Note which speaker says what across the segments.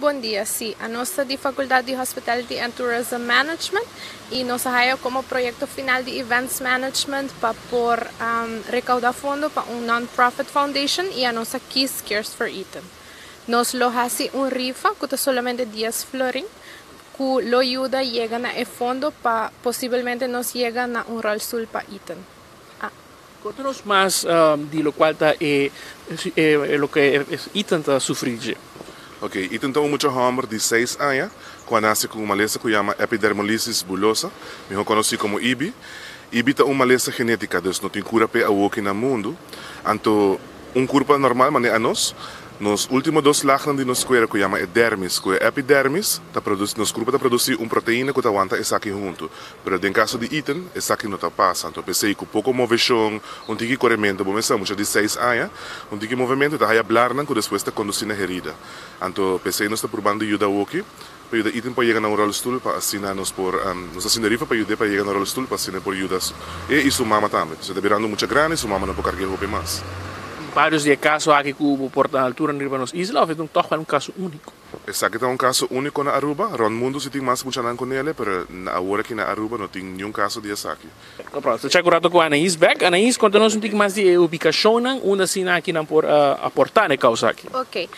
Speaker 1: Bon dia, si. Nos ta di Facultad di Hospitality and Tourism Management y nos a haya como proyecto final di Events Management pa por recauda fondo pa un non-profit foundation y nos a kies Cares for Ethan. Nos lo hasi un rifa, cu ta solamente 10 florin, cu lo yuda yega na e fondo pa posiblemente nos yega na un rolstoel pa Ethan. Ah.
Speaker 2: Conta nos mas di loke ta e loke Ethan ta sufri.
Speaker 3: Ok, Ethan ta un mucha homber di 6 aña, cu a nace cu un malesa cu yama epidermolysis bullosa, miho conoci como EB. EB ta un malesa genetica, dus no tin cura pe awoki na mundo. Anto, un curpa normal, manera nos, nos ultimo dos lagen di nos cuero cu yama dermis, cu epidermis, ta produci, nos curpa ta produci un proteina cu ta wanta esaki hunto. Pero den caso di Ethan, esaki no ta pasa. Anto, p'esey cu poco movecion, un tiki coremento, bo mes mucha di 6 aña, un tiki movimento, ta haya blarnan cu despues ta conduci na herida. Anto, p'esey nos ta probando yuda awoki, pa yuda Ethan pa yega na un rolstoel, pa asina nos por, nos ta haciendo rifa pa yuda pa yega na un rolstoel, pa asina por yuda e su mama tambe. E ta birando mucho grandi, su mama no por carga hopi mas.
Speaker 2: Varios di caso aki cu por ta altura riba nos isla, of e toch un caso unico?
Speaker 3: Esaki ta un caso unico na Aruba. Rond mundo si tin mas muchanan cu ne, pero awor aki na Aruba no tin ningun caso di esaki.
Speaker 2: No, pronto. Check un rato cu Anaís back. Anaís, conta nos un poco mas di ubicacion, unda asina aki nan por aporta na causa aki.
Speaker 1: Ok.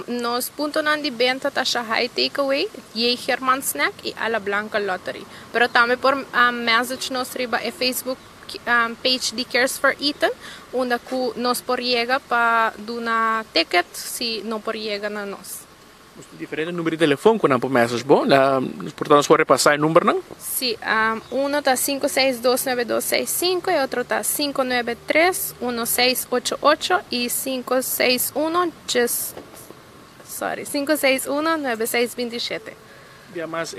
Speaker 1: Nos puntonan di benta ta Shahai Takeaway, J. Herman Snack y Ala Blanca Lottery. Pero tambe por message nos riba e Facebook page di Cares for Ethan, unda cu nos por yega pa duna ticket si no por yega na nos.
Speaker 2: Diferente number di telefon cu nan por message, bon? Por tanto, nos por repasa e number, no?
Speaker 1: Si, uno ta 5629265 y otro ta 593-1688 y 561, just, sorry, 561-9627.
Speaker 2: Dia mas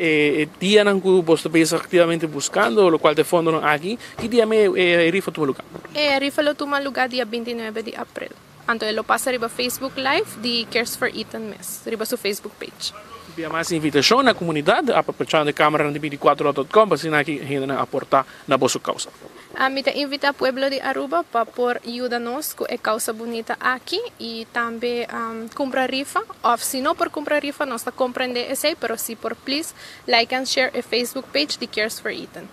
Speaker 2: dia nan cu bo ta activamente buscando, loke ta fondo nan aki, ki dia mes e rifa tuma luga?
Speaker 1: E rifa lo tuma luga dia 29 di april. Anto, lo pasa riba Facebook Live di Cares for Ethan mes, riba su Facebook page.
Speaker 2: Dia mas invitacion na comunidad, aprovechando e camera di 24.com, pa asina aki hende aporta na boso causa.
Speaker 1: Ami ta invita pueblo di Aruba pa por yuda nos cu e causa bunita aki y tambe cumpra rifa. Of si no por cumpra rifa, nos ta comprende esey, pero si por please like and share e Facebook page di Cares for Ethan.